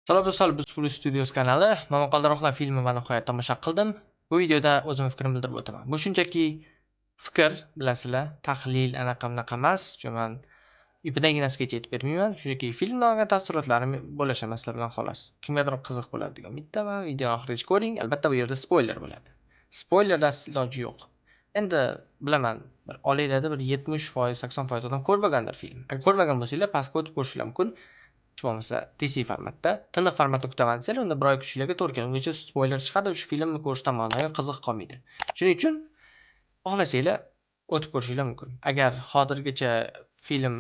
Salom do'stlar, biz Full Studios kanali. Momaqaldiroqlar filmi va nihoyat tomosha qildim. Bu videoda o'zimni fikrimni bildirib o'taman. Bu shunchaki fikr, bilasizlar, tahlil anaqa bunaqa emas. Chunki man ipidanginasigacha aytib bermayman. Shunchaki filmdan olgan taassurotlarimni bo'lashaman sizlar bilan xolos. Kimgadir qiziq bo'ladi degan umiddaman. Videoni oxirigacha ko'ring. Albatta bu yerda spoiler bo'ladi. Spoilerdan iloji yo'q. Endi bilaman, bir olinglarda bir 70%, 80% odam ko'rmagandir film. Agar ko'rmagan bo'lsanglar, pastga o'tib ko'rishinglar mumkin. Hech bo'lmasa TC formatda. Tiniq formatda kutaman desanglar, unda bir oy kutishinglarga to'g'ri keladi. Ungacha spoiler chiqadi, o'sha filmni ko'rishdan ma'noyi qiziq qolmaydi. Shuning uchun xohlasanglar o'tib ko'rishinglar mumkin. Agar hozirgacha film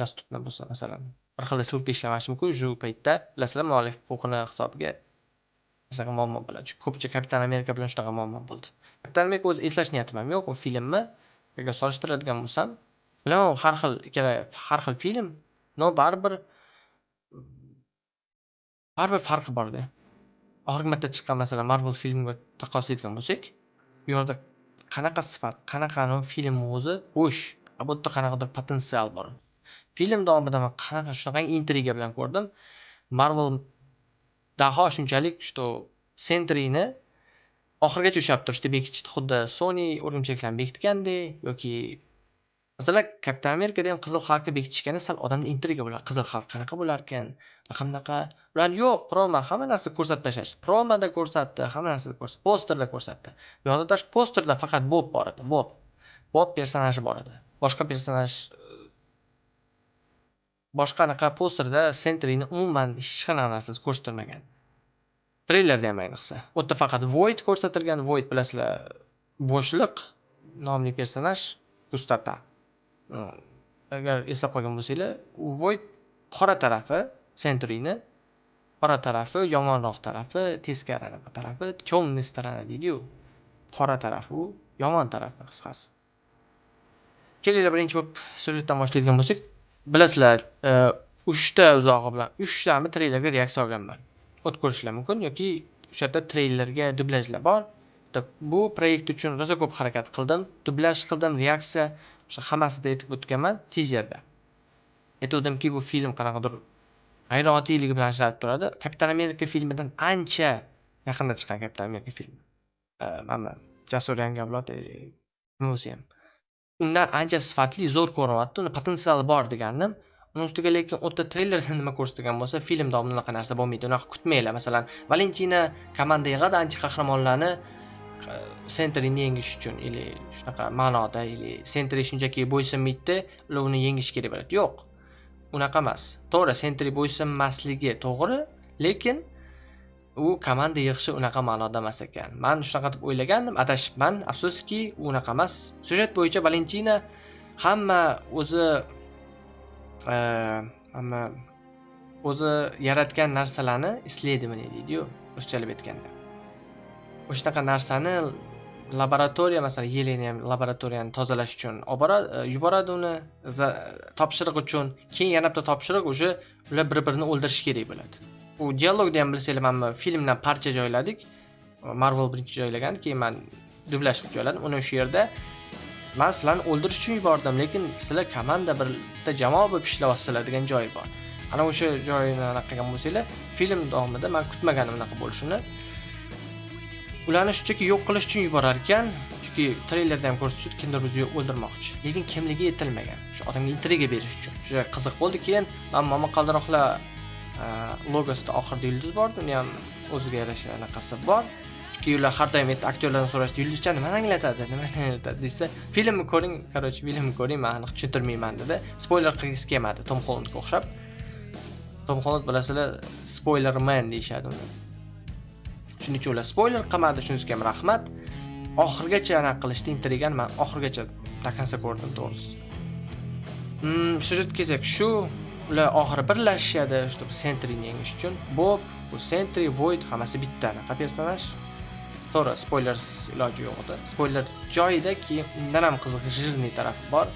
доступный bo'lsa, masalan, bir xil ссылка ishlamashi mumkin. Shu paytda bilasizlar, muallif huquqini hisobiga shunaqa muammo bo'ladi. Chunki ko'pincha Kapitan Amerika bilan shunaqa muammo bo'ldi. Kapitan Amerika o'zi eslash niyatim ham yo'q u filmni. Agar solishtiradigan bo'lsam, bilaman, u har xil, ikkala har xil film, но baribir farqi borda. Oxirgi marta chiqqan, masalan, Marvel filmiga taqqoslaydigan bo'lsak, bu yerda qanaqa sifat, qanaqa anavi filmni o'zi bo'sh, bu yerda qanaqadir potensial bor. Film davomida man qanaqa shunaqangi intriga bilan ko'rdim. Marvel daho shunchalik, что Sentryni oxirigacha ushlab turishdi, bekitishdi. Xuddi Sony o'rgimchaklarni bekitgandek yoki masalan, Kapitan Amerikada ham Qizil Xalkni bekitishganda sal odamda intriga bo'ladi. Qizil Xalk qanaqa bo'larkan? Bunaqa. Ular yo'q, promo hamma narsa ko'rsatib tashlashdi. Promoda ko'rsatdi, hamma narsada ko'rsatdi, posterda ko'rsatdi. Bu yoqda даже posterda faqat Bob bor edi, Bob. Bob personaji bor edi. Boshqa personaj, boshqa anaqa posterda Sentryni umuman hech qanaqa narsasi ko'rsatilmagan. Treylerda ham ayniqsa. U yerda faqat Void ko'rsatilgan. Void, bilasizlar, bo'shliq nomli personaj, пустота. Agar eslab qolgan bo'lsanglar, u Void qora tarafi Sentryni, qora tarafi, yomonroq tarafi, teskari anaqa tarafi, темный сторона deydiyu, qora tarafi, u yomon tarafi, qisqasi. Kelinglar, birinchi bo'lib syujetdan boshlaydigan bo'lsak, bilasizlar, uchta uzog'i bilan uchtami treylerga reaksiya olganman. O'tib ko'rishinglar mumkin yoki o'sha yerda treylerga dublyajlar bor. Bu proyekt uchun rosa ko'p harakat qildim, dublyaj qildim, reaksiya, o'sha hammasida aytib o'tganman tizerda. Aytuvdimki, bu film qanaqadir g'ayrioddiyligi bilan ajralib turadi. Kapitan Amerika filmidan ancha yaqinda chiqqan Kapitan Amerika filmi. Mana Jasur yangi avlod nima bo'lsa ham. Undan ancha sifatli, zo'r ko'rinyapti. Uni potensiali bor degandim. Uni ustiga lekin u yerda treylerda nima ko'rsatilgan bo'lsa, film davomida unaqa narsa bo'lmaydi. Unaqa kutmanglar. Masalan, Valentina komanda yig'adi anti qahramonlarni Sentryni yengish uchun или shunaqa ma'noda, или Sentry shunchaki bo'ysunmaydida, ular uni yengishi kerak bo'ladi. Yo'q. Unaqa emas. To'g'ri, Sentry bo'ysunmasligi to'g'ri, lekin u komanda yig'ishi unaqa ma'noda emas ekan. Man shunaqa deb o'ylagandim, adashibman. Afsuski, u unaqa emas. Syujet bo'yicha Valentina hamma o'zi yaratgan narsalarni исследование deydi-yu, ruschalab aytganda. O'shanaqa narsani laboratoriya, masalan, Yelena ham laboratoriyani tozalash uchun olib boradi, yuboradi uni topshiriq uchun. Keyin yana bitta topshiriq, уже ular bir-birini o'ldirishi kerak bo'ladi. U dialogda ham bilsanglar, mana filmdan parcha joyladik. Marvel birinchi joylagan, keyin man dublyaj qilib joyladim. Uni o'sha yerda man sizlarni o'ldirish uchun yubordim, lekin sizlar komanda, bitta jamoa bo'lib ishlayapsizlar degan joyi bor. Ana o'sha joyini anaqa qilgan bo'lsanglar, film davomida man kutmaganim unaqa bo'lishini. Ularni shunchaki yo'q qilish uchun yuborar ekan, chunki treylerda ham ko'rsatishdi, kimdir bizni o'ldirmoqchi. Lekin kimligi aytilmagan. Shu odamga intriga berish uchun. Juda qiziq bo'ldi. Keyin man momaqaldiroqlar logosida oxirida yulduz bor, uni ham o'ziga yarasha anaqasi bor. Chunki ular har doim aktyorlardan so'rashdi, yulduzcha nimani anglatadi, nimani anglatadi desa, filmni ko'ring, короче, filmni ko'ring, man aniq tushuntirmayman dedi. Spoiler qilgisi kelmadi, Tom Hollandga o'xshab. Tom Holland, bilasizlar, spoiler man deyishadi uni. Shuning uchun ular spoiler qilmadi, shunisiga ham rahmat. Oxirigacha anaqa qilishdi, intrigani man oxirigacha до конца ko'rdim, to'g'risi. Syujetga kelsak, shu ular oxiri birlashishadi, чтобы Sentryni yengish uchun. Bob, bu Sentry, Void hammasi bitta anaqa personaj. To'g'ri, spoiler iloji yo'q edi. Spoiler joyida, keyin undan ham qiziq жирный tarafi bor.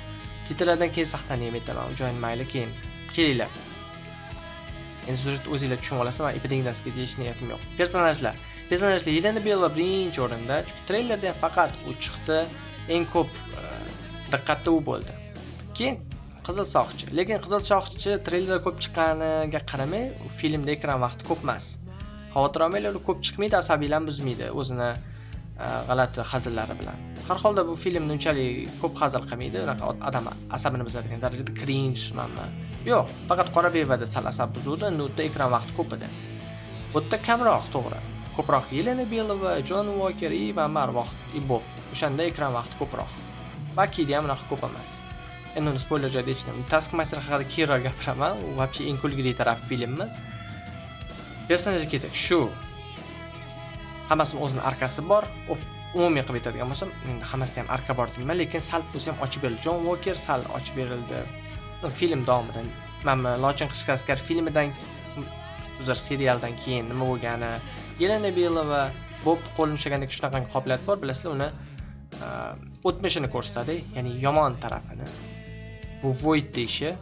Titrlardan keyin sahnani ham aytaman, u joyini mayli, keyin kelinglar. Endi syujetni o'zinglar tushunib olasizlar, man epidemiyaga deyish niyatim yo'q. Personajlar. Personajlar Yelena Belova birinchi o'rinda, chunki treylerda ham faqat u chiqdi, eng ko'p diqqatda u bo'ldi. Keyin Qizil soqchi. Lekin Qizil soqchi treylerda ko'p chiqqaniga qaramay, filmda ekran vaqti ko'p emas. Xavotir olmanglar, u ko'p chiqmaydi, asabiylarni buzmaydi o'zini g'alati hazillari bilan. Har holda bu filmni unchalik ko'p hazil qilmaydi, unaqa odam asabini buzadigan darajada cringe manmi. Yo'q, faqat Qora bevada sal asab buzuvdi, endi u yerda ekran vaqti ko'p edi. Bu yerda kamroq, to'g'ri. Ko'proq Yelena Belova, Jon Walker и mana arvoh и Bob. O'shanda ekran vaqti ko'proq. Bakida ham unaqa ko'p emas. Endi uni spoiler joyida aytishdim. Taskmaster haqida keyinroq gapiraman. U вообще eng kulgili tarafi filmni. Personajga kelsak, shu. Hammasini o'zini arkasi bor. Umumiy qilib aytadigan bo'lsam, endi hammasida ham arka bor deyman, lekin sal bo'lsa ham ochib berildi. Jon Walker sal ochib berildi. Film davomida mana Lochin qishki askar filmidan, uzr, serialdan keyin nima bo'lgani, Yelena Belova Bob qo'lini ushlagandek shunaqangi qobiliyat bor, bilasizlar, uni o'tmishini ko'rsatadi, ya'ni yomon tarafini. Bu void deyishi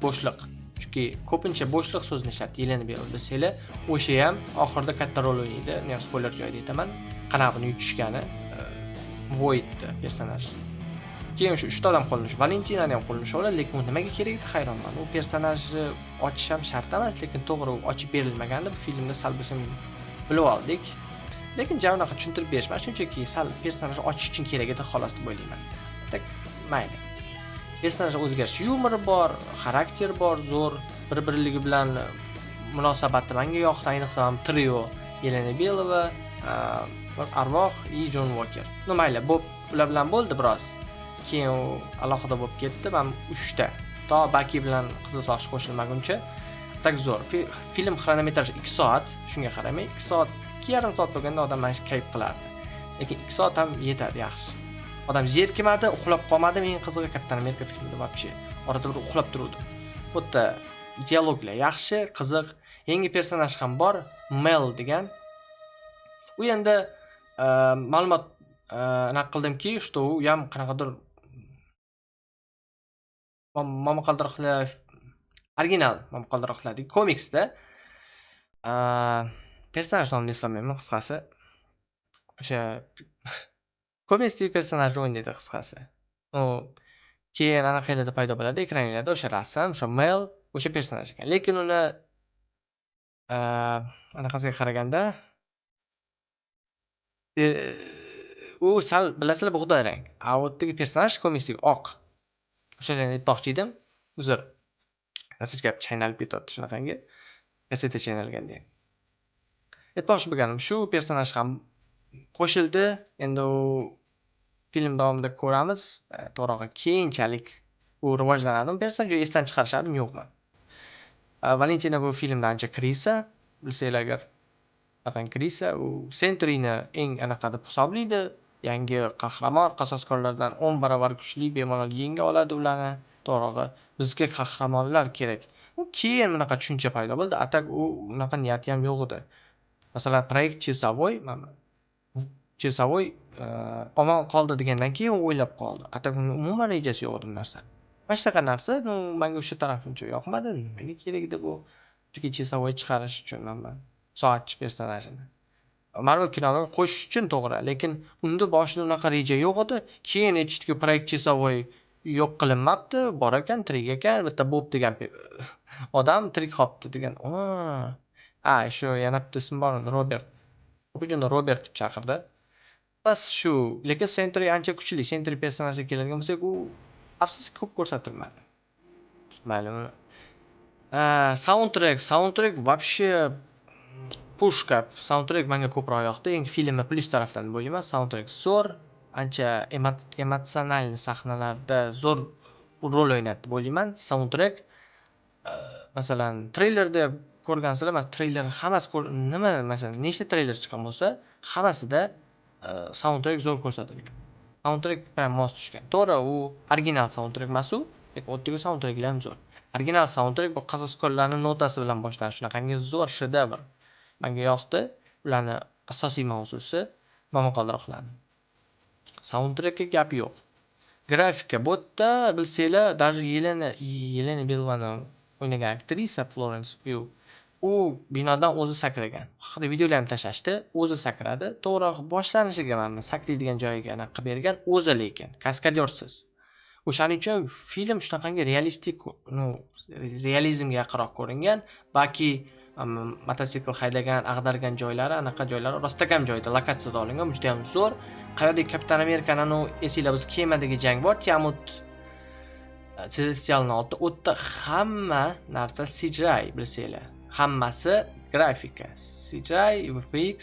bo'shliq. Chunki ko'pincha bo'shliq so'zini ishlatdi Yelena Belova desanglar, o'sha ham oxirida katta rol o'ynaydi. Uni ham spoiler joyida aytaman. Qanaqa buni yutishgani, Void personaj. Keyin o'sha uchta odam qo'lini, Valentinani ham qo'lini oladi, lekin u nimaga kerak edi, hayronman. U personajni ochish ham shart emas, lekin to'g'ri, u ochib berilmagandi. Bu filmda sal bo'lsa bilib oldik. Lekin ja unaqa tushuntirib berishmas, shunchaki sal personajni ochish uchun kerak edi xolos deb o'ylayman. Так, mayli. Personaj o'zgarishi, yumori bor, xarakter bor, zo'r, bir-birligi bilan munosabati menga yoqdi, ayniqsa ham trio Yelena Belova, Arvoh и Jon Walker. Ну mayli, Bob ular bilan bo'ldi biroz. Keyin u alohida bo'lib ketdi. Man uchta. To Baki bilan Qizil soqchi qo'shilmaguncha так zo'r. Film xronometraj 2 soat, shunga qaramay 2 soat, 2,5 soat bo'lganda odam mana shu kayf qilardi. Lekin 2 soat ham yetadi, yaxshi. Odam zerikmadi, uxlab qolmadim. Eng qizig'i Kapitan Amerika filmida вообще orada bir uxlab turuvdim. Bu yerda dialoglar yaxshi, qiziq. Yangi personaj ham bor, Mel degan. U endi ma'lumot anaqa qildimki, что u ham qanaqadir momaqaldiroqlar, original momaqaldiroqlardagi komiksda personaj nomini eslolmayman, qisqasi. O'sha komiksdagi personajni o'ynaydi, qisqasi. U keyin anaqalarda paydo bo'ladi, ekranlarda o'sha rasm, o'sha Mel o'sha personaj ekan. Lekin uni anaqasiga qaraganda u sal, bilasizlar, bug'doy rang. A u yerdagi personaj komiksdagi oq. O'shani aytmoqchi edim. Uzr. Rosa gap chaynalib ketyapti shunaqangi. Kaseta chaynalgandek. Aytmoqchi bo'lganim, shu personaj ham qo'shildi. Endi u film davomida ko'ramiz. To'g'rirog'i, keyinchalik u rivojlanadimi personaj yo esdan chiqarishadimi, yo'qmi. Valentina bu filmda ancha крыса, bilsanglar agar. Qanaqangi крыса, u Sentryni eng anaqa deb hisoblaydi. Yangi qahramon qasoskorlardan 10 barobar kuchli, bemalol yenga oladi ularni. To'g'rirog'i, bizga qahramonlar kerak. U keyin bunaqa tushuncha paydo bo'ldi. А так u unaqa niyati ham yo'q edi. Masalan, проект часовой, mana часовой omon qoldi degandan keyin u o'ylab qoldi. А так uni umuman rejasi yo'q edi bu narsa. Mana shunaqa narsa, ну, menga o'sha tarafi uncha yoqmadi. Nimaga kerak edi bu? Chunki часовой chiqarish uchun mana soatchi personajini. Marvel kinolariga qo'shish uchun to'g'ri, lekin unda boshida unaqa reja yo'q edi. Keyin aytishdiki, проект часовой yo'q qilinmabdi, bor ekan, tirik ekan, bitta Bob degan odam tirik qolibdi degan. A, shu yana bitta ismi bor uni, Robert. Ko'pincha uni Robert deb chaqirdi. Bas shu, lekin Sentry ancha kuchli. Sentry personajiga keladigan bo'lsak, u afsuski ko'p ko'rsatilmadi. Mayli uni. Soundtrek вообще пушка. Soundtrek menga ko'proq yoqdi. Eng filmni plyus tarafdan deb o'ylayman. Soundtrek zo'r, ancha эмоциональный sahnalarda zo'r rol o'ynadi deb o'ylayman. Soundtrek, masalan, treylerda ko'rgansizlar, man treyler hammasi nima, masalan, nechta treyler chiqqan bo'lsa, hammasida soundtrek zo'r ko'rsatilgan. Soundtrek prям mos tushgan. To'g'ri, u original soundtrek emas u, lekin u yerdagi soundtreklar ham zo'r. Original soundtrek bu qasoskorlarni notasi bilan boshlanishi shunaqangi zo'r shedevr. Menga yoqdi. Ularni asosiy mavzusi momaqaldiroqlarni. Soundtrekka gap yo'q. Grafika bu yerda, bilsanglar, даже Yelena Belovani o'ynagan aktrisa Florence Pugh u binodan o'zi sakragan. Bu haqida videolar ham tashlashdi. O'zi sakradi. To'g'rirog'i, boshlanishiga mana sakraydigan joyiga anaqa qilib bergan o'zi, lekin kaskadyorsiz. O'shaning uchun film shunaqangi realistik, ну, realizmga yaqinroq ko'ringan. Balki mototsikl haydagan, ag'dargan joylari, anaqa joylari rostakam joyda, lokatsiyada olingan, bu juda ham zo'r. Qayerdagi Kapitan Amerikani anavi, esinglar bo'lsa, kemadagi jang bor, Tiamut Celestialni oldida. U yerda hamma narsa CGI, bilsanglar. Hammasi grafika, CGI, VFX.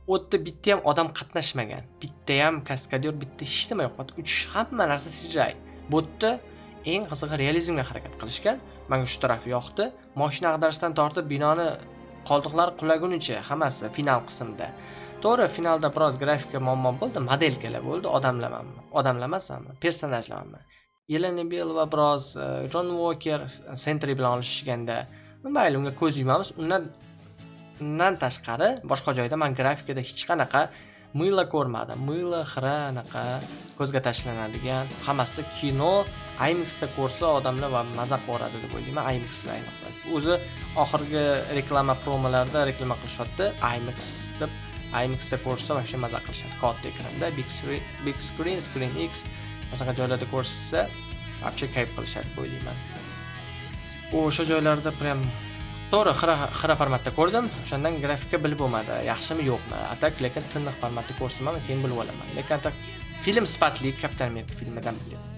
U yerda bitta ham odam qatnashmagan. Bitta ham kaskadyor, bitta hech nima yo'q. Uchish, hamma narsa CGI. Bu yerda eng qizig'i, realizmga harakat qilishgan. Menga shu tarafi yoqdi. Moshina ag'darishdan tortib binoni qoldiqlari qulagunicha hammasi final qismida. To'g'ri, finalda biroz grafika muammo bo'ldi, моделка lar bo'ldi, odamlar, odamlar emas, personajlar hamma. Yelena Belova biroz, John Walker Sentry bilan olishganda, mayli, unga ko'z yumamiz. Undan tashqari boshqa joyda man grafikada hech qanaqa мыло ko'rmadim. Мыло, xira, anaqa ko'zga tashlanadigan, hammasi kino. IMAXda ko'rsa odamlar va maza qilib deb o'ylayman. IMAXda ayniqsa. O'zi oxirgi reklama, promolarda reklama qilishyapti IMAX deb. IMAXda ko'rsa вообще maza qilishadi. Katta ekranda, big screen, big screen, Screen X, shunaqa joylarda ko'rishsa вообще kayf qilishadi deb o'ylayman. O'sha joylarda прям to'g'ri, xira xira formatda ko'rdim. O'shandan grafika bilib bo'lmadi, yaxshimi, yo'qmi. А так, lekin tiniq formatda ko'rsam ham keyin bilib olaman. Lekin а так film sifatli, Kapitan Amerika filmidan bilaman.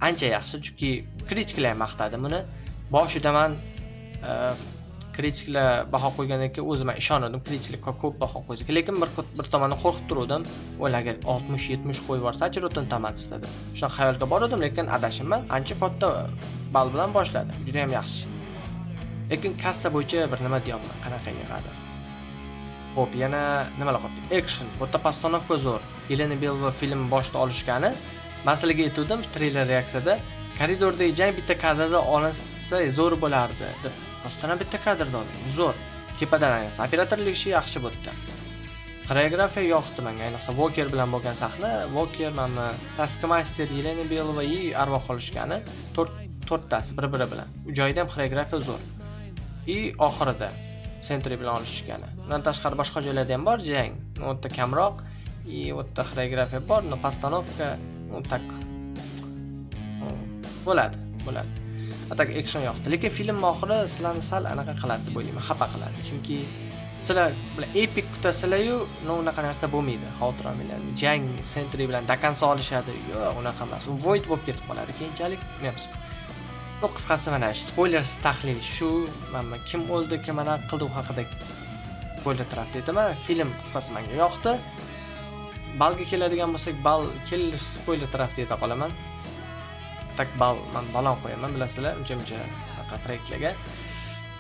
Ancha yaxshi, chunki kritiklar ham maqtadi buni. Boshida man kritiklar baho qo'ygandan keyin o'zim ham ishonardim, kritiklar ko'p baho qo'ysa. Lekin bir tomondan qo'rqib turuvdim. O'yla, agar 60-70 qo'yib yuborsa-chi Rotten Tomatoes'da deb. Shunaqa xayolga bordim, lekin adashimman. Ancha katta ball bilan boshladi. Juda ham yaxshi. Lekin kassa bo'yicha bir nima deyapman, qanaqa yig'adi. Xo'p, yana nimalar qoldi? Action. Bu yerda постановка zo'r. Yelena Belova film boshida olishgani. Man sizlarga aytgandim treyler reaksiyada, koridordagi jang bitta kadrda olinsa zo'r bo'lardi deb. Rostdan ham bitta kadrda olingan. Zo'r. Tepadan ayniqsa. Operatorlik ishi yaxshi bu yerda. Xoreografiya yoqdi menga, ayniqsa Walker bilan bo'lgan sahna. Walker, mana Taskmaster, Yelena Belova и arvoh olishgani, to'rttasi bir-biri bilan. U joyda ham xoreografiya zo'r. И oxirida Sentry bilan olishgani. Undan tashqari boshqa joylarda ham bor jang. U yerda kamroq. И u yerda xoreografiya bor, но постановка, ну, так bo'ladi, bo'ladi. А так action yoqdi. Lekin film oxiri sizlarni sal anaqa qiladi deb o'ylayman, xafa qiladi. Chunki sizlar bilan epik kutasizlar-yu, но unaqa narsa bo'lmaydi. Xavotir olmanglar. Jang Sentry bilan до конца olishadi. Yo'q, unaqa emas. U Void bo'lib ketib qoladi. Keyinchalik bilmaymiz. Ну, qisqasi, mana spoilersiz tahlil shu. Mana kim o'ldi, kim anaqa qildi, u haqida spoiler tarafda aytaman. Film qisqasi menga yoqdi. Balga keladigan bo'lsak, ball kelish spoiler tarafda ayta qolaman. Так, ball man balon qo'yaman, bilasizlar, uncha-muncha anaqa proyektlarga.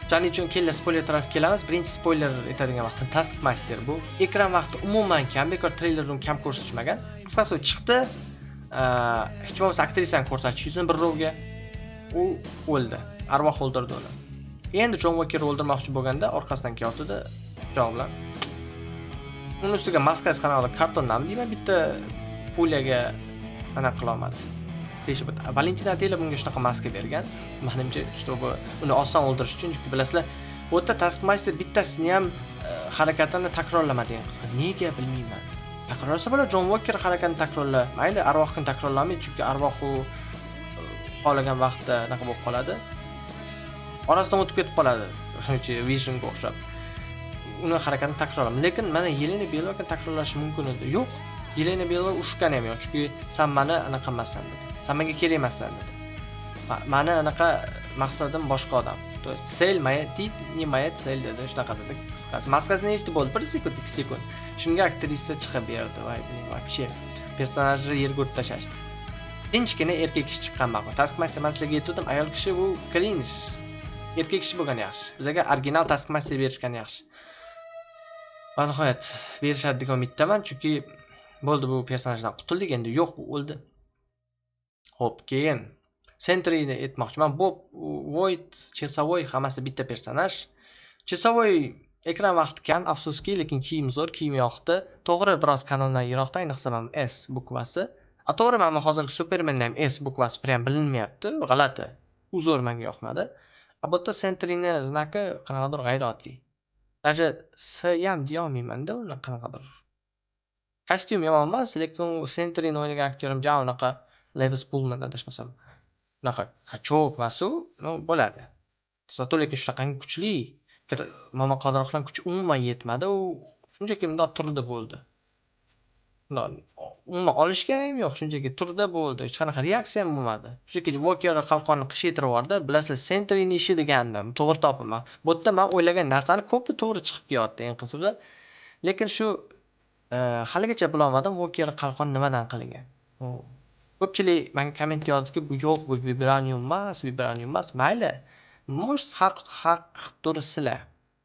Shuning uchun kella spoiler tarafga kelamiz. Birinchi spoiler aytadigan vaqtim Taskmaster bu. Ekran vaqti umuman kam, bekor treylerni kam ko'rsatishmagan. Qisqasi, u chiqdi. Hech bo'lmasa aktrisani ko'rsatish yuzini bir rolga. U o'ldi. Arvoh o'ldirdi uni. Endi John Walker o'ldirmoqchi bo'lganda orqasidan kelyotdi pichoq bilan. Uni ustiga maskasi qanaqadir kartondanmi deyman, bitta пуля ga anaqa qilolmadi. Teshib o'tdi. Valentina Atela bunga shunaqa maska bergan. Manimcha, чтобы uni oson o'ldirish uchun, chunki bilasizlar, bu yerda Taskmaster bittasini ham harakatini takrorlama degan qisqa. Nega, bilmayman. Takrorlasa bo'ladi, John Walker harakatini takrorla. Mayli, arvohni takrorlamaydi, chunki arvoh u xohlagan vaqtda anaqa bo'lib qoladi. Orasidan o'tib ketib qoladi. O'sha Visionga o'xshab. Uni harakatini takrorlama. Lekin mana Yelena Belovani takrorlashi mumkin edi. Yo'q. Yelena Belova urushgani ham yo'q, chunki san mani anaqa emassan dedi. San menga kerak emassan dedi. Mani anaqa maqsadim boshqa odam. То есть цель моя, ты не моя цель dedi, shunaqa dedi. Qisqasi, maskasini yechdi, bo'ldi. 1 sekund, 2 sekund. Shunga aktrisa chiqib berdi. Voy, вообще personajni yerga urib tashlashdi. Tinchgina erkak kishi chiqqan ma'qul. Taskmaster, man sizlarga aytgandim, ayol kishi bu cringe. Erkak kishi bo'lgani yaxshi. Bizga original Taskmaster berishgani yaxshi. Va nihoyat berishadi degan umiddaman, chunki bo'ldi, bu personajdan qutuldik, endi yo'q, u o'ldi. Xo'p, keyin Sentryni aytmoqchiman. Bob, Void, Часовой hammasi bitta personaj. Часовой ekran vaqti kam, afsuski, lekin kiyim zo'r, kiyim yoqdi. To'g'ri, biroz kanondan yiroqda, ayniqsa mana S bukvasi. А to'g'ri, mana hozirgi Supermanda ham S bukvasi прям bilinmayapti, g'alati. U zo'r, menga yoqmadi. А bu yerda Sentryni знак i qanaqadir g'ayrioddiy. Даже S ham deya olmayman-da uni qanaqadir. Kostyum yomon emas, lekin u Sentryni o'ynagan aktyor ham ja unaqa Lewis Pullman, adashmasam. Unaqa качок emasu, но bo'ladi. Зато lekin shunaqangi kuchli. Momaqaldiroqdan kuchi umuman yetmadi. U shunchaki bundoq turdi, bo'ldi. Bundoq umuman olishgani ham yo'q, shunchaki turdi, bo'ldi. Hech qanaqa reaksiya ham bo'lmadi. Shunchaki Walker qalqonni qishaytirib yubordi. Bilasizlar, Sentryni ishi degandim, to'g'ri topibman. Bu yerda man o'ylagan narsani ko'pi to'g'ri chiqib kelyapti, eng qizig'i. Lekin shu haligacha bilolmadim, Walker qalqon nimadan qilingan. U ko'pchilik menga komment yozdiki, bu yo'q, bu vibranium emas, vibranium emas. Mayli. Может, haqdirsizlar.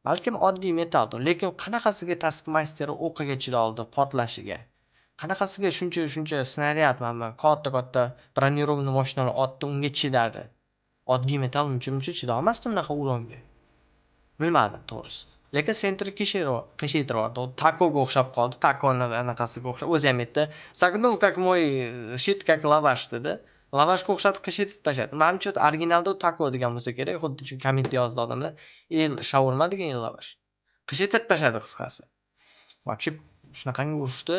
Balkim oddiy metalldir, lekin qanaqasiga Taskmaster o'qiga chidoldi portlashiga? Qanaqasiga shuncha shuncha snaryad, mana katta-katta бронированный mashinalar otdi, unga chidadi? Oddiy metall uncha-muncha chidolmasdi bunaqa урон ga. Bilmadim, to'g'risi. Lekin Sentry qiyshaytirib yubordi. U takoga o'xshab qoldi. Takoni anaqasiga o'xshab. O'zi ham aytdi. "Согнул как мой щит, как лаваш", dedi. Lavashga o'xshatib qiyshaytirib tashladi. Manimcha, originalda u tako degan bo'lsa kerak. Xuddi shu kommentda yozdi odamlar. El shaurma degan, el lavash. Qiyshaytirib tashladi, qisqasi. Вообще shunaqangi urushdi.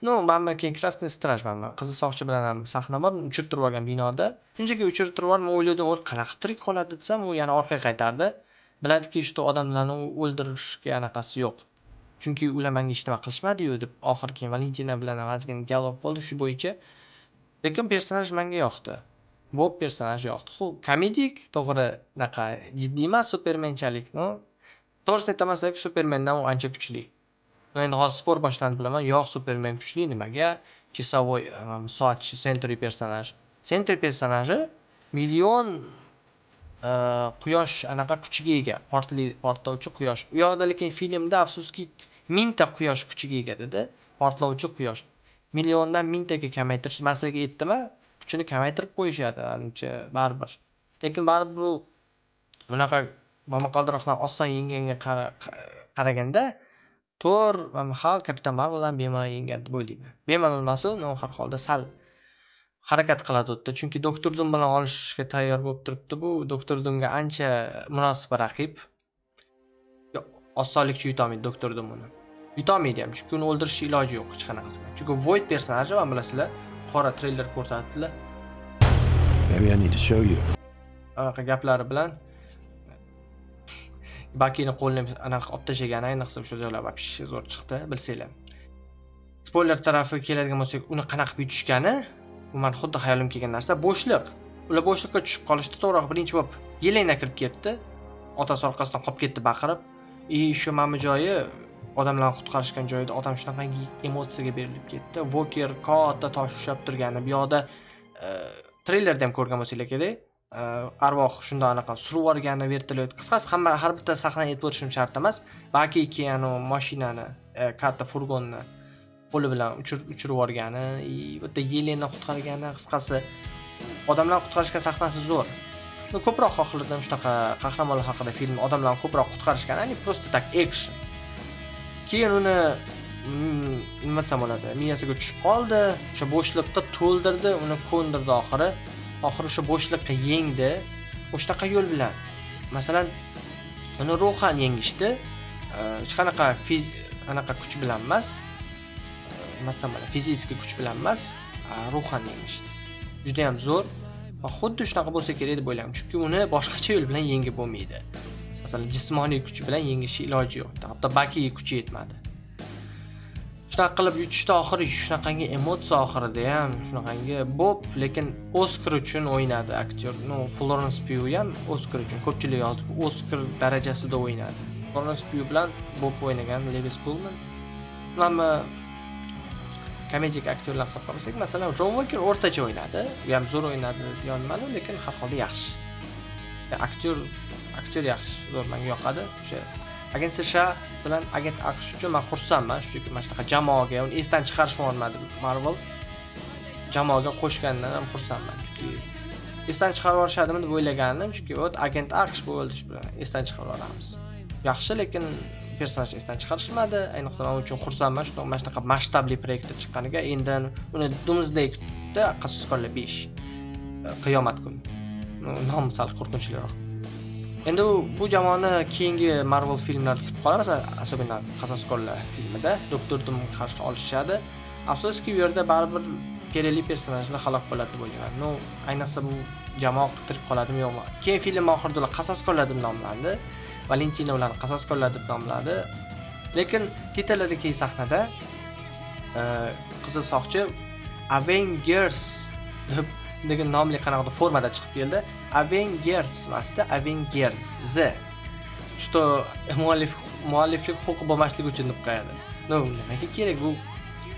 Ну, mana keyin Красный Страж, mana Qizil soqchi bilan ham sahna bor. Uchirib turib olgan binoda. Shunchaki uchirib turib yuborib, men o'yladim, u qanaqa tirik qoladi desam, u yana orqaga qaytardi. Biladiki, что odamlarni o'ldirishga anaqasi yo'q. Chunki ular menga hech nima qilishmadi-yu deb, oxiri keyin Valentina bilan ham ozgina dialog bo'ldi shu bo'yicha. Lekin personaj menga yoqdi. Bob personaj yoqdi. Xu komedik, to'g'ri, unaqa jiddiy emas Supermanchalik, но to'g'risini aytaman sizlarga, Supermandan u ancha kuchli. Endi hozir спор boshlandi, bilaman. Yo'q, Superman kuchli, nimaga? Часовой, soatchi Sentry personaj. Sentry personaji million quyosh anaqa kuchiga ega, portlovchi quyosh. U yoqda lekin filmda, afsuski, 1000 ta quyosh kuchiga ega dedi. Portlovchi quyosh. Milliondan 1000 taga kamaytirish, man sizlarga aytdim-a, kuchini kamaytirib qo'yishadi ancha baribir. Lekin baribir u bunaqa momaqaldiroqdan oson yengganga qaraganda Thor va Hulk, Kapitan Marvel ham bemalol yengadi deb o'ylayman. Bemalol emasu, но har holda sal harakat qiladi u yerda. Chunki Doktor Dum bilan olishishga tayyor bo'lib turibdi bu. Doktor Dumga ancha munosib raqib. Yo'q, osonlikcha yutolmaydi Doktor Dum uni. Yutolmaydi ham, chunki uni o'ldirishni iloji yo'q hech qanaqasiga. Chunki Void personaji, mana bilasizlar, qora treyler ko'rsatdilar. Maybe I need to show you. Anaqa gaplari bilan Bakini qo'lini anaqa olib tashlagani, ayniqsa o'sha joylar вообще zo'r chiqdi, bilsanglar. Spoiler tarafiga keladigan bo'lsak, uni qanaqa qilib yutishgani, bu mani xuddi xayolimga kelgan narsa, bo'shliq. Ular bo'shliqqa tushib qolishdi, to'g'riroq, birinchi bo'lib Yelena kirib ketdi. Otasi orqasidan qolib ketdi baqirib. И shu mana bu joyi, odamlarni qutqarishgan joyida odam shunaqangi emotsiyaga berilib ketdi. Walker katta tosh ushlab turgani, bu yoqda treylerda ham ko'rgan bo'lsanglar kerak. Arvoh shundoq anaqa surib yuborgani vertolyot. Qisqasi, hamma har bitta sahnani aytib o'tishim shart emas. Balki keyin anavi mashinani, katta furgonni qo'li bilan uchirib yuborgani, и bu yerda Yelena qutqargani, qisqasi, odamlarni qutqarishgan sahnasi zo'r. Ну, ko'proq xohladim shunaqa qahramonlar haqida film, odamlarni ko'proq qutqarishgan, а не просто так action. Keyin uni nima desam bo'ladi, miyasiga tushib qoldi, o'sha bo'shliqqa to'ldirdi, uni ko'ndirdi oxiri. Oxiri o'sha bo'shliqqa yengdi. O'shanaqa yo'l bilan. Masalan, uni ruhan yengishdi. Hech qanaqa anaqa kuch bilan emas. Nima desam bo'ladi, fizический kuch bilan emas, ruhan yengishdi. Juda ham zo'r va xuddi shunaqa bo'lsa kerak deb o'ylayman. Chunki uni boshqacha yo'l bilan yengib bo'lmaydi. Masalan, jismoniy kuch bilan yengishi iloji yo'q. Hatto Bakiga kuchi yetmadi. Shunaqa qilib yutishdi oxiri, shunaqangi emotsiya oxirida ham shunaqangi Bob, lekin Oskar uchun o'ynadi aktyor. Ну, Florence Pugh ham Oskar uchun, ko'pchilik yozdi, Oskar darajasida o'ynadi. Florence Pugh bilan Bob o'ynagan Lewis Pullman. Mana komedik aktyorlar hisobga olsak, masalan, John Walker o'rtacha o'ynadi. U ham zo'r o'ynadi deyolmadim, lekin har holda yaxshi. Aktyor yaxshi, zo'r, menga yoqadi. O'sha agent США, masalan, agent AQSh uchun men xursandman, chunki mana shunaqa jamoaga uni esdan chiqarishmadi Marvel. Jamoaga qo'shganidan ham xursandman, chunki esdan chiqarib yuborishadimi deb o'ylagandim, chunki вот agent AQSh bo'ldi, shu bilan esdan chiqarib yuboramiz. Yaxshi, lekin personaj esdan chiqarishmadi. Ayniqsa men uchun xursandman, shu mana shunaqa masshtabli proyektda chiqqaniga. Endi uni Doomsday kutdi, Qasos 5. Qiyomat kuni. Nomi sal qo'rqinchliroq. Endi bu jamoani keyingi Marvel filmlarida kutib qolamiz, особенно Qasoskorlar filmida Doktor Doomga qarshi olishadi. Afsuski, u yerda baribir Kerakli personajlar halok bo'ladi deb o'ylayman. Ну, ayniqsa bu jamoa tirik qoladimi yo'qmi? Keyin film oxirida ular qasoskorlar deb nomlandi. Valentina ularni qasoskorlar deb nomladi. Lekin titrlardagi sahnada Qizil soqchi Avengers deb degan nomli qanaqadir formada chiqib keldi. Avengers emasda, Avengers Z. Что mualliflik huquqi bo'lmasligi uchun deb qo'yadi. Ну, nimaga kerak bu?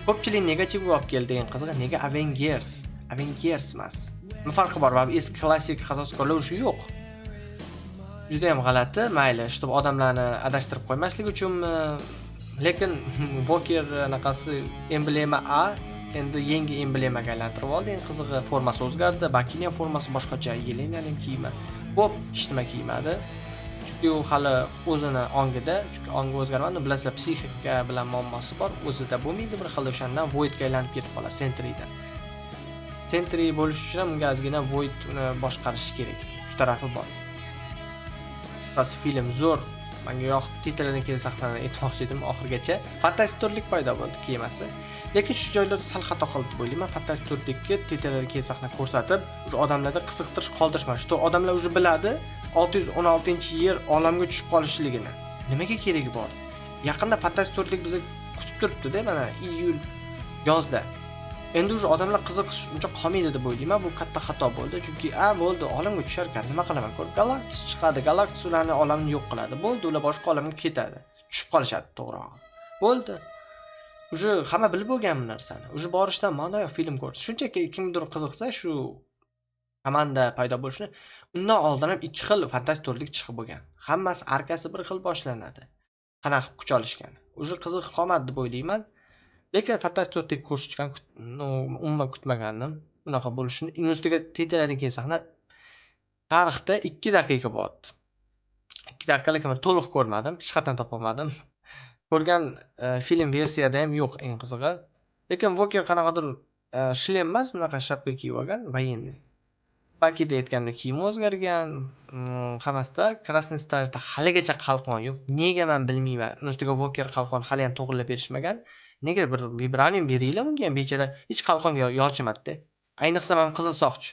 Ko'pchilik negativ olib keldi eng qizig'i. Nega Avengers? Avengers emas. Nima farqi bor? Baribir eski klassik qasoskorlar уже yo'q. Juda ham g'alati. Mayli, чтобы odamlarni adashtirib qo'ymaslik uchunmi? Lekin Walker anaqasi emblema A endi yangi emblemaga aylantirib oldi. Eng qizig'i formasi o'zgardi. Bakini ham formasi boshqacha, Yelenaning kiyimi. Bob hech nima kiymadi. Chunki u hali o'zini ongida, chunki ongi o'zgarmadi. Bilasizlar, psixika bilan muammosi bor, o'zida bo'lmaydi, bir xil o'shandan Voidga aylanib ketib qoladi Sentryda. Sentry bo'lish uchun ham unga ozgina Void uni boshqarishi kerak. Shu tarafi bor. Qisqasi film zo'r. Menga yoqdi. Titrlardan keyin sahnani aytmoqchi edim oxirigacha. Fantastik to'rtlik paydo bo'ldi kemasi. Lekin shu joylarda sal xato qildi deb o'ylayman. Fantastik to'rtlikka titrlardan keyin sahna ko'rsatib, уже odamlarda qiziqtirish qoldirishmadi. Shu odamlar уже biladi 616-yer olamga tushib qolishligini. Nimaga keragi bor? Yaqinda Fantastik to'rtlik bizni kutib turibdi-da, mana iyul yozda. Endi уже odamlar qiziqish uncha qolmaydi deb o'ylayman. Bu katta xato bo'ldi, chunki bo'ldi, olamga tushar ekan, nima qilaman? Ko'rib Galactus chiqadi, Galactus ularni olamni yo'q qiladi. Bo'ldi, ular boshqa olamga ketadi. Tushib qolishadi to'g'rirog'i. Bo'ldi. Уже hamma bilib bo'lgan bu narsani. Уже borishdan ma'no yo'q film ko'rish. Shunchaki kimdir qiziqsa shu komanda paydo bo'lishini, undan oldin ham ikki xil fantastik to'rtlik chiqib bo'lgan. Hammasi arkasi bir xil boshlanadi. Qanaqa qilib kuch olishgan. Уже qiziq qolmadi deb o'ylayman. Lekin fantastik to'rtlik ko'rsatishgan, umuman kutmagandim unaqa bo'lishini. Uning ustiga titrlardan keyin sahna tarixda 2 daqiqa bo'lyapti. 2 daqiqa, lekin men to'liq ko'rmadim, hech qayerdan topolmadim. Ko'rgan film versiyada ham yo'q eng qizig'i. Lekin Walker qanaqadir shlem emas, bunaqa shapka kiyib olgan, военный. Bakida aytgandek kiyimi o'zgargan, hammasida Красный Starda haligacha qalqon yo'q. Nega men bilmayman. Uni ustiga Walker qalqon hali ham to'g'rilab berishmagan. Nega bir vibranium beringlar unga ham, bechora hech qalqonga yolchimadida. Ayniqsa mana Qizil soqchi.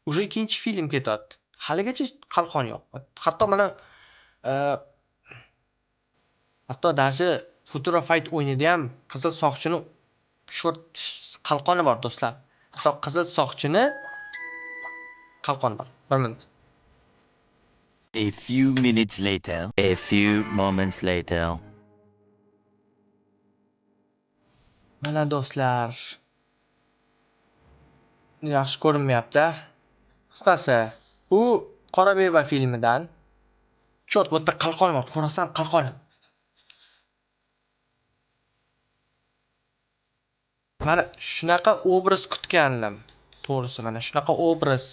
Уже ikkinchi film ketyapti. Haligacha qalqon yo'q. Hatto mana hatto даже Futura Fight o'yinida ham Qizil soqchini short qalqoni bor do'stlar. Hatto Qizil soqchini qalqoni bor. Bir minut. A few minutes later. A few moments later. Mana do'stlar. Yaxshi ko'rinmayapti. Qisqasi, bu Qora beva filmidan. Chort, bu yerda qalqon bor. Ko'rasan qalqon. Mana shunaqa obraz kutgandim. To'g'risi, mana shunaqa obraz.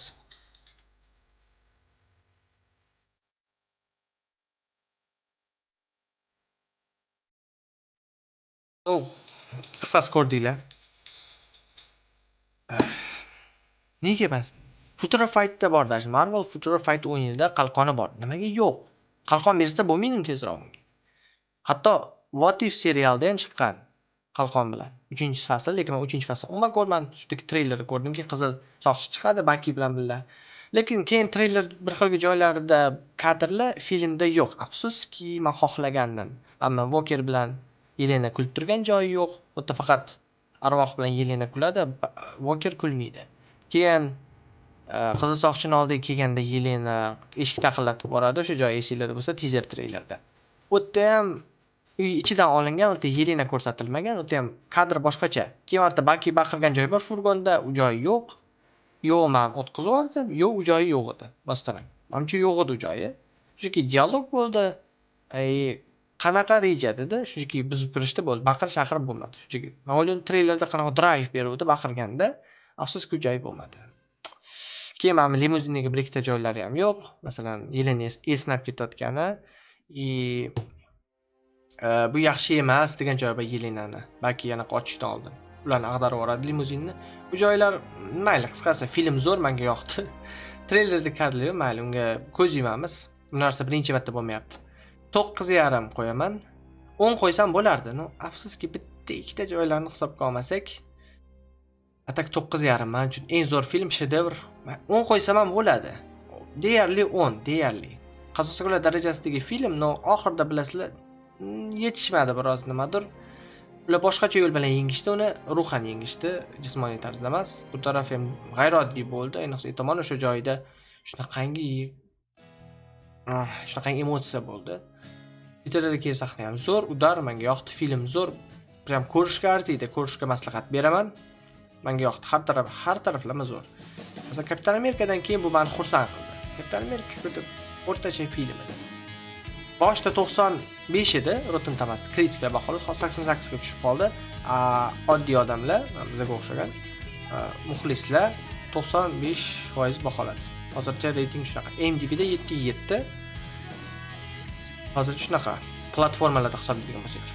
Qisqasi ko'rdinglar. Nega emas? Futura Fight'da bor даже. Marvel Futura Fight o'yinida qalqoni bor. Nimaga yo'q? Qalqon bersa bo'lmaydimi tezroq unga? Hatto What If serialida ham chiqqan qalqon bilan. 3-fasl, lekin men 3-fasl umuman ko'rmadim. Shunday treylerni ko'rdimki, Qizil soqchi chiqadi Baki bilan birga. Lekin keyin treyler bir xil joylarida kadrlar filmda yo'q. Afsuski, men xohlagandim. Ammo Walker bilan Yelena kulib turgan joyi yo'q. Bu yerda faqat arvoh bilan Yelena kuladi, Walker kulmaydi. Keyin Qizil soqchini oldiga kelganda Yelena eshik taqillatib boradi. O'sha joyi esinglarda bo'lsa, teaser treylerda. U yerda ham uy ichidan olingan, u yerda Yelena ko'rsatilmagan, u yerda ham kadr boshqacha. Keyin marta Baki baqirgan joy bor furgonda, u joyi yo'q. Yo'q, men o'tkazib yubordim. Yo'q, u joyi yo'q edi. Masalan, manimcha yo'q edi u joyi. Shunchaki dialog bo'ldi. Qanaqa reja dedi, shunchaki buzib kirishdi bo'ldi. Baqir-chaqir bo'lmadi. Shunchaki men o'yladim treylerda qanaqa drive beruvdi baqirganda, afsuski u joyi bo'lmadi. Keyin mana limuzindagi bir ikkita joylari ham yo'q. Masalan, Yelena esnab ketayotgani i bu yaxshi emas degan joyi bor Yelenani. Balki yana qochishdan oldin. Ularni ag'darib yuboradi limuzinni. Bu joylar mayli, qisqasi film zo'r, menga yoqdi. Treylerda kadrlar yo'q, mayli, unga ko'z yumamiz. Bu narsa birinchi marta bo'lmayapti. 9.5 qo'yaman. 10 qo'ysam bo'lardi. No, afsuski bitta ikkita joylarni hisobga olmasak, А так 9,5 man uchun eng zo'r film, shedevr. Man 10 qo'ysam ham bo'ladi. Deyarli 10, deyarli. Qasoslar darajasidagi film, но oxirida bilasizlar, yetishmadi biroz nimadir. Ular boshqacha yo'l bilan yengishdi uni, ruhan yengishdi, jismoniy tarzda emas. Bu taraf ham g'ayrioddiy bo'ldi. Ayniqsa Itoman o'sha joyida shunaqangi emotsiya bo'ldi. Twitter'dagi sahna ham zo'r, удар menga yoqdi, film zo'r. Prям ko'rishga arziydi, ko'rishga maslahat beraman. Menga yoqdi, har taraf, har taraflama zo'r. Masalan, Kapitan Amerikadan keyin bu meni xursand qildi. Kapitan Amerika juda o'rtacha film edi. Boshida 95 edi Rotten Tomatoes kritiklar baholadi, hozir 88 ga tushib qoldi. Oddiy odamlar, bizga o'xshagan muxlislar 95% baholadi. Hozircha reyting shunaqa. IMDb'da 7.7. Hozircha shunaqa. Platformalarda hisoblaydigan bo'lsak.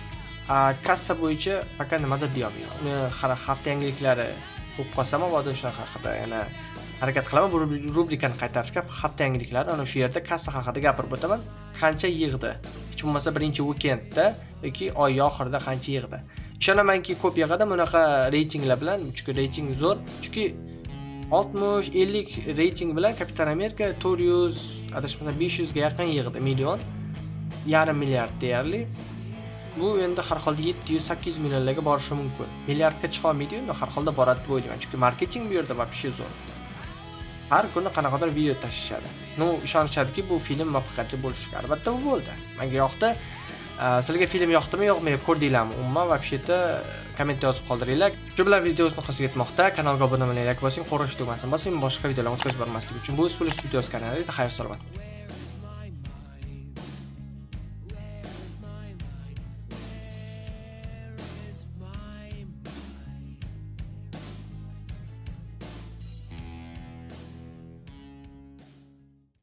Kassa bo'yicha пока nimadir deya olmayman. Uni har hafta yangiliklari bo'lib qolsa mabodo, shunaqa haqida yana harakat qilaman bu rubrikani qaytarishga. Hafta yangiliklari, ana shu yerda kassa haqida gapirib o'taman. Qancha yig'di? Hech bo'lmasa birinchi weekendda yoki oy oxirida qancha yig'di? Ishonamanki, ko'p yig'adi bunaqa reytinglar bilan, chunki reyting zo'r. Chunki 60 50 reyting bilan Kapitan Amerika 400, adashmasam, 500 ga yaqin yig'di million. Yarim milliard deyarli. Bu endi har holda 700-800 millionlarga borishi mumkin. Milliardga chiqa olmaydi-yu, har holda boradi deb o'ylayman. Chunki marketing bu yerda вообще zo'r. Har kuni qanaqadir video tashlashadi. Ну, ishonishadiki, bu film muvaffaqiyatli bo'lishiga. Albatta, bu bo'ldi. Menga yoqdi. Sizlarga film yoqdimi, yo'qmi, ko'rdinglarmi? Umuman, вообще-то kommentda yozib qoldiringlar. Shu bilan video o'z nihoyasiga yetmoqda. Kanalga obuna bo'ling, like bosing, qo'ng'iroq tugmasini bosing, boshqa videolarni o'tkazib yubormaslik uchun. Bu Plus Studios kanali. Xayr, salomat bo'ling.